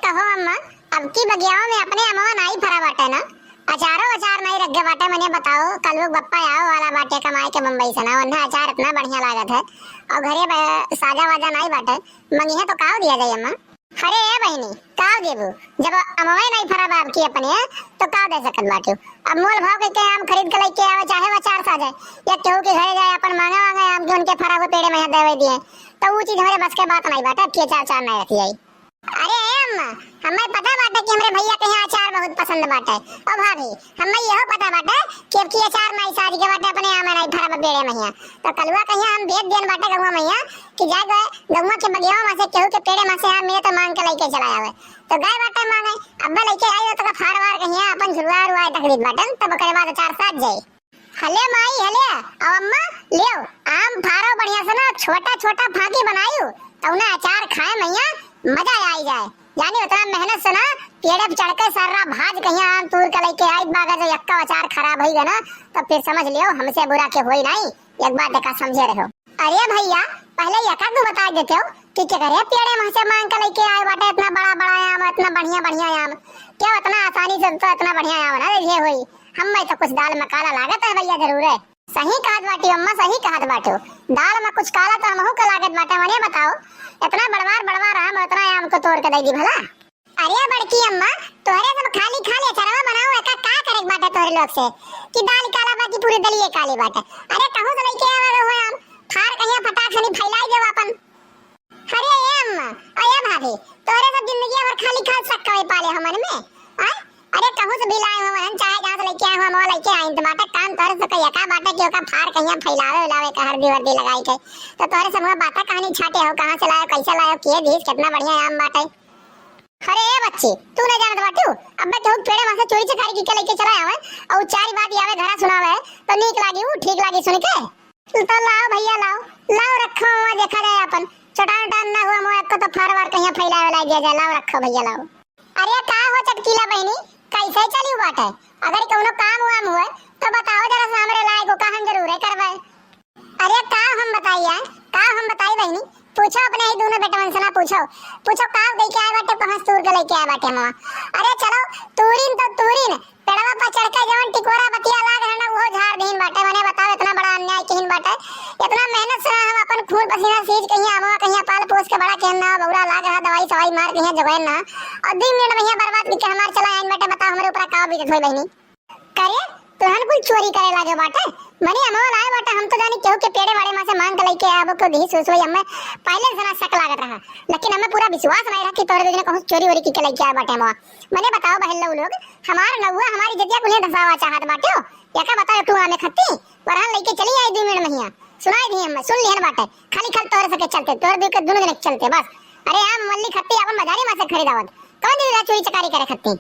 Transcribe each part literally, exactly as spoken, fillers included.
कहो अम्मा, अब की बगियावा में अपने अमवा नाई फरा बाटे ना, अचारो अचार नाई रख गए बाटे। मने बताओ, कल वो बप्पा आओ वाला बाटे कमाए के बम्बई से ना, उन्हें अचार इतना बढ़िया लागत है, और घरे ब-, साजा वाजा नाई बाटे, मंगिहे तो काव दिया जाए अम्मा? अरे ए बहिनी, काव देबू? जब अमवे नाई फरा बाप की अपने, तो काव दे सकत बाटू? अब मोल भाव के, के आम खरीद के लेके आवे, चाहे वो अचार साजे, या केहू के घरे जाए, अपन मांगा मांगा आम के उनके फरा हुए पेड़े में देवे दिए, तो वो चीज हमरे बस के बात नाई बाटे, अब की अचार चार नाई रखी जाई। अरे ए अम्मा, हमें पता बाटे कि हमरे भैया के यहाँ अचार बहुत पसंद बाटे। ओ भाभी, हमें यहो पता बाटे कि अब की अचार नाई साज के बाटे, अपने आम नाई फरा बा पेड़े में हिया। तो कलुआ कहिया हम भेज दियन बाटे गौवा में हिया कि जाए गए गौवा के बगियावा में से केहू के पेड़े में से आम मिले तो मांग के लेके चला आवे। तो गए बाटे मांगे, अब्बे लेके आई तो का फार वार कहिया अपन झुलवा रुआ ढक दीत बाटन, तब ओकरे बाद अचार साज जाई। हले माई, हले, अब अम्मा, लियो, आम फारो बढ़िया से ना, छोटा छोटा फांकी बनायू, तौना अचार खाए मैया, मजा आई जाए। जानी उतना मेहनत से ना, पेड़े पे चढ़ के सर्रा भाज कहिया आम तूर के लेके आई, बागा जो यक्का अचार खराब होई गया ना, तो फिर समझ लियो, हमसे बुरा के होई नहीं, एक बात देखा समझे रहो। अरे भैया, पहले यका तू बता देते हो कि के करे पेड़े में से मांग के लेके आए बाटे इतना बड़ा बड़ा आम, इतना बढ़िया बढ़िया आम, क्या इतना आसानी से तो इतना बढ़िया आम ना दे होई, हमें तो कुछ दाल में काला लागत है भैया जरूर है। सही कहत बाटी अम्मा, सही कहत बाटू। दाल में कुछ काला तो हमहू के लागत बाटे। मने बताओ, इतना बड़वार बड़वार आम, इतना आम को तोड़ के दे दी भला? अरे बड़की अम्मा, तोहरे सब खाली खाली अचारवा बनाओ, एका का करे के बाटे तोहरे लोग से कि दाल काला बा कि पूरी दलिये काली बाटे? अरे कहूँ से लेके आवे हो आम, फार कहिया फटाक से नहीं फैलाई देव अपन। अरे ए अम्मा, अरे भाभी, तोहरे सब जिंदगी भर खाली खाल शक कवे पाले हो मन में, आय? अरे कहूँ से भी लाए हो मन, चाहे जहाँ से लेके आए हो, हम लेके आइन तो बाटे काम तोहरे से कहिया का बाटे कि ओका फार कहिया फैलावे उलावे का हरदी वर्दी लगाई के। तो तोहरे सब हुआ बाता कहानी छाटे हो, कहाँ से लायो, कैसे लायो, किए दीस, कितना बढ़िया आम बाटे। अरे ए बच्ची, तू नहीं जानत बाटू, अब्बे केहू पेड़े में से चोरी चकारी की के लेके चला आवे और चारी बात आवे घरा सुनावे तो नीक लागी, ऊ ठीक लागी सुन के। तो लाओ भैया लाओ, लाओ रखो हुआ देखा जाए अपन। चटान टान ना हुआ मुआ को तो फार वार कहिया फैलावे ला दिया जाए, लाओ रखो भैया लाओ। अरे का हो चटकीला बहिनी, कैसे चली बाटे? अगर कौनो काम वाम हुए तो बताओ जरा से हमरे लायक हो, का हम जरूरे करबे। अरे का हम बताई यार, का हम बताई बहिनी, पूछो अपने ही दोनों बेटवन से ना पूछो, पूछो का दे के आए बाटे, कहाँ से तूर के लेके आए बाटे मवा। अरे चलो तूरिन तो तूरिन, पेड़वा पर चढ़ के जवन टिकोरा बतिया लाग है ना, वो झाड़ दीन बाटे। मने बताओ, इतना बड़ा अन्याय किहिन बाटे, इतना मेहनत से हम अपन खून पसीना सींच कहिया अमवा कहिया पाल पोस के बड़ा किहिन ना, बौरा लाग रहा, दवाई सवाई मार कहिया जगैन ना, और दो मिनट में यहाँ बर्बाद करके हमार चला आइन बाटे। बताओ, हमरे ऊपर का बीतत होई बहिनी? करे, तोहन कुल चोरी करे लागे बाटे, मने अमवा लाए बाटे, हम तो जानी केहू के पेड़े वाड़े में से मांग के लेके आबो, केहू दिही सोसो, हमें पहले से ना शक लागत रहा, लेकिन हमें पूरा विश्वास नहीं रहा कि तोहरे दो जने कहूँ चोरी वोरी की के लेके आए बाटे अमवा। मने बताओ बहन लोग, हमार नौआ हमारी जतिया कुलिया धसावा चाहत बाटे हो, या का बताओ तू आमे खत्ती, वरहन लेके चली आई दो मिनट महिया, सुनाई दी हमें, सुन लिहन बाटे, खाली खाल तोहरे सके चलते, तोहरे दो के दोनों जने के चलते बस। अरे आम मल्ली खत्ती अपन बाजारी में से खरीदावत, कौन दिन चोरी चकारी करे खत्ती?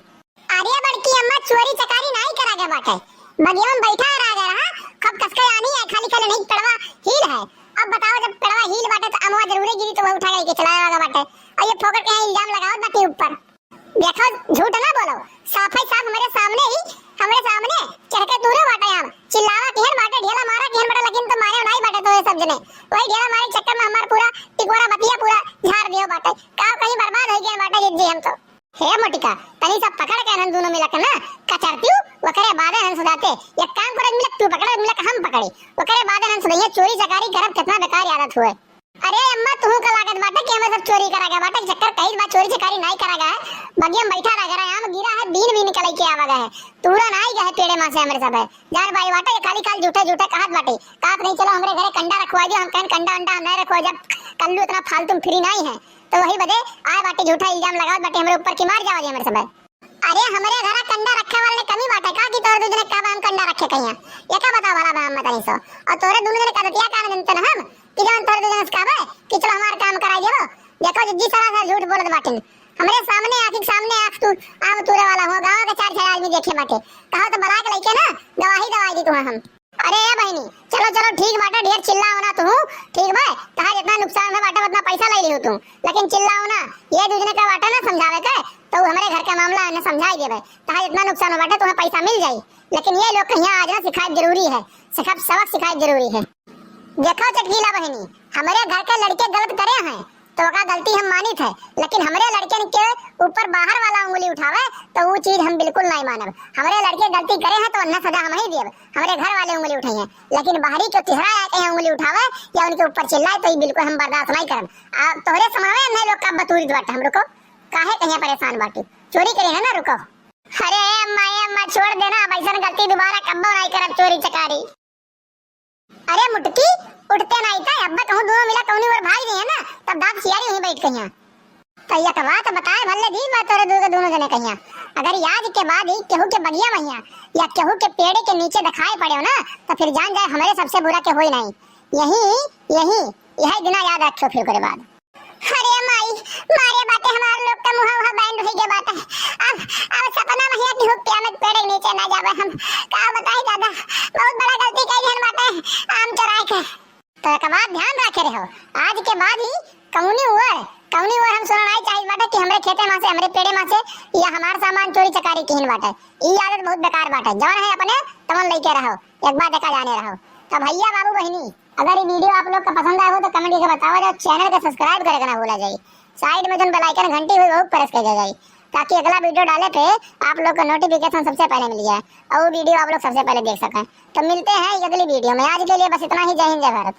अरे बड़की अम्मा, चोरी चकारी नाई करा गया बाटे, बगिया में बैठा रह गया रहा, खूब कसके आनी है, खाली खाली नहीं पेड़वा हील है। अब बताओ, जब पेड़वा हील बाटे तो अमवा जरूरे गिरी, तो वह उठा के चला गया बाटे। और ये फोकट के यहाँ इल्जाम लगावत बाटे ऊपर। देखो, झूठ ना बोलो, साफ ही साफ हमारे सामने ही, हमारे सामने चढ़ के तूरे बाटे आम, चिल्लावा किहन बाटे, ढेला मारा किहन बाटे, लेकिन तो मारे नाई बाटे तो ये सब जने, वही ढेला मारे के चक्कर में हमार पूरा टिकोरा बतिया पूरा झाड़ दियो बाटे, का कहीं बर्बाद हो गया बाटे जी हम तो। हे मोटिका, तनी सा पकड़ के इन्हन दोनों मिला के ना कचरतियो, ओकरे बादे इन्हन सुधाते। एक काम करे मिलक, तू पकड़े मिलक, हम पकड़ी, ओकरे बादे इन्हन सुधाइए। चोरी चकारी करब कितना बेकार आदत हुए। अरे अम्मा, तुहू का लागत बाटे कि हमें सब चोरी करा गया बाटे, चक्कर कहीं बात चोरी चकारी नहीं करा गया है। बगिया में बैठा रह गया, आम गिरा है, बीन बीन के लेके आवा गया है, तूरा ना आई गया है पेड़े में से हमरे सब है। जान भाई बाटे, ये खाली खाल झूठे झूठे कहत बाटे, कहत नहीं चलो हमरे घरे कंडा रखवा दियो, हम कहन कंडा वंडा हम नहीं रखवा, जब कल्लू इतना फालतू में फ्री नहीं है। तो वही बदे आए बाटे झूठा इल्जाम लगावत बाटे हमरे ऊपर कि मार जावा जी हमरे सब। अरे हमरे घरा कंडा रखे वाले कमी बाटे का कि तोहरे दू जने का हम कंडा रखे कहिया? ये का बताओ भला बा हम तनी सो। और तोहरे दोनों जने का दतिया का जनते ना हम कि जवन तोहरे दू जने से कहबे कि चलो हमार काम कराई देबो। देखो जिज्जी सरासर झूठ बोलत बाटिन। हमरे सामने आँखी के सामने आँख तू आम तूरे वाला हो, गाँव के चार छह आदमी देखे बाटे। कहो तो बला के लइके ना गवाही दवाई दी तुम्हें हम। अरे ए बहिनी, चलो चलो ठीक बाटे, ढेर चिल्लाओ ना तू, ठीक बा? तहार जितना नुकसान है बाटे उतना पैसा ले लियो तू, लेकिन चिल्लाओ ना। ये दू जने का बाटे ना समझावे के, तो उ हमरे घर का मामला है ना समझाई देबे। तहार जितना नुकसान हो बाटे तुम्हें पैसा मिल जाई, लेकिन ये लोग कहिया आज ना सिखाए जरूरी है, सिखाब सबक सिखाए जरूरी है। देखो चटकीला बहिनी, हमरे घर के लड़के गलत करे हैं, तो ओका गलती हम मानित है, लेकिन हमरे लड़कन के ऊपर बाहर वाला उंगली उठावे तो वो चीज हम बिल्कुल नहीं मानब। हमरे लड़के गलती करे हैं तो उन्हें सजा हम ही देब, हमरे घर वाले उंगली उठाई हैं, लेकिन बाहरी के चेहरा आके यहाँ उंगली उठावे या उनके ऊपर चिल्लाए तो ये बिल्कुल हम बर्दाश्त नहीं करब। आप तोहरे समावे अन्य लोग का बतूरित बाटे हम रुको, काहे कहीं परेशान बाटे, चोरी करे है ना, रुको। अरे अम्मा, ए अम्मा, छोड़ देना, अब ऐसन गलती दोबारा कब्बो नहीं करब, चोरी चकारी। अरे मुटकी, उठते नहीं था, अब्बा कहूँ दोनों मिला कौनी ओर भाग गई है ना, तब दांत चियारी वहीं बैठ कहिया। तो एक बात बताए, भले दी बात तोरे दू के दोनों जने कहिया, अगर आज के बाद ही केहू के बगिया महिया या केहू के पेड़े के नीचे दिखाई पड़े हो ना, तो फिर जान जाए हमारे सबसे बुरा के होई नहीं। यही, यही, यही दिना याद रखियो फिर ओकरे बाद। अरे माई, मारे बाटे हमार लोग का मुहा वहा बैंड होई गए बाटे। अब, अब सपना महिया की हुक्किया में पेड़ के नीचे ना जावे हम। का बताई दादा, बहुत बड़ा गलती कई दिहन बाटे आम चुराए के। तो एक बात ध्यान रखे रहो, आज के बाद ही कौनी ओर, कौनी ओर हम सुनना नहीं चाहिए बाटे कि हमरे खेते में से, हमरे पेड़े में से या हमार सामान चोरी चकारी किहिन बाटे। ई आदत बहुत बेकार बाटे। जवन है अपने तवन लेके रहो, एक बार देखा जाने रहो। तो भैया बाबू बहिनी, अगर ये वीडियो आप लोग का पसंद आए हो तो कमेंट करके बतावा जाओ, चैनल का सब्सक्राइब करे के ना भूला जाए। साइड में जौन बेल आइकन घंटी हुई वो प्रेस कर जाए, ताकि अगला वीडियो डाले पे आप लोग का नोटिफिकेशन सबसे पहले मिल जाए और वो वीडियो आप लोग सबसे पहले देख सकें। तो मिलते हैं अगली वीडियो में, आज के लिए बस इतना ही। जय हिंद, जय भारत।